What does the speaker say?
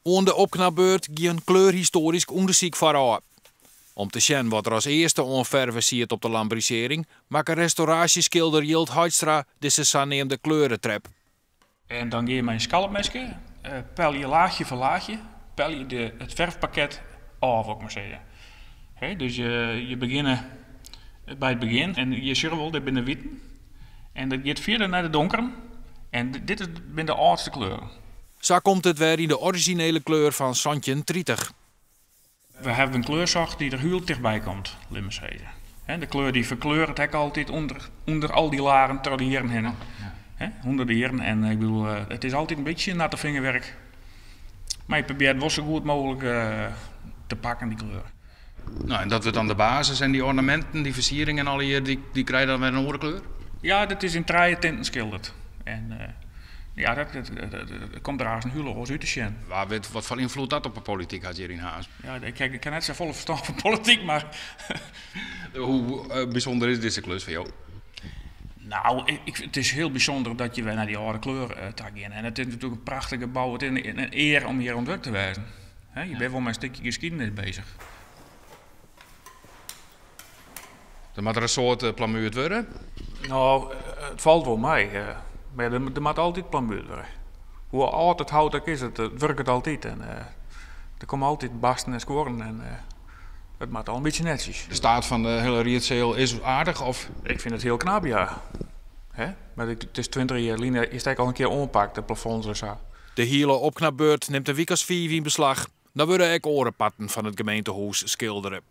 Oan de opknapbeurt gie in kleurhistoarysk ûndersyk foarôf. Om te sjen wat der as earste oan ferve siet op de lambrisearring, makke restauraasjeskilder Jilt Heidstra dizze saneamde kleuretrep. En dan gean je mei in skalpmeske, pel je laachje foar laachje, pel je de, it ferfpakket ôf, wol ik mar sizze. Dus je begjinne by it begjin en je sjogge wol, dit binne de witen. En dat giet fierder nei de donkeren. En dit is, binne de âldste kleuren. Sa komt it wer yn de orizjinele kleur fan 1730. We hawwe in kleur socht dy't der hiel tichtby komt, lit mar sizze. De kleur dy ferkleuret ek altyd ûnder al dy lagen troch de jierren hinne. Hûnderten jierren. En ik bedoel, it is altyd in bytsje natte fingerwurk. Mar je probearje wol sa goed mooglik te pakken, dy kleur. No, en dat wurdt dan de basis en dy ornaminten, dy fersieringen en allegear, dy krije dan wer in oare kleur? Ja, dat is yn trije tinten skilderd. En ja, dat komt der aanst hiel oars út te sjen. Wa wit wat foar ynfloed dat op 'e polityk hat hjir yn Harns. Ja, ik ha net safolle ferstân fan polityk, mar. Hoe bysûnder is dizze klus foar jo? Nou, it is hiel bysûnder dat je wer nei dy âlde kleur ta gean. En it is natuerlik in prachtich gebou. It is in ear om hjir oan it wurk te wêzen. Je binne wol mei in stikje geskiednis beuzich. Der moat der in soad plamuerd wurde? No, it falt wol mei. Mar der moat altyd plamuerd wurde. Hoe âld it hout ek is, it wurket altyd. En der komme altyd barsten en skuorren en it moat al in bytsje netsjes. De staat fan de hiele riedseal is aardich, of? Ik fyn it hiel knap, ja. Mar it is 20 jier lyn is it ek al in kear oanpakt, de plafonds en sa. De hiele opknapbeurt nimt in wike as fiif yn beslach. Dan wurde ek oare parten fan it gemeentehûs skildere.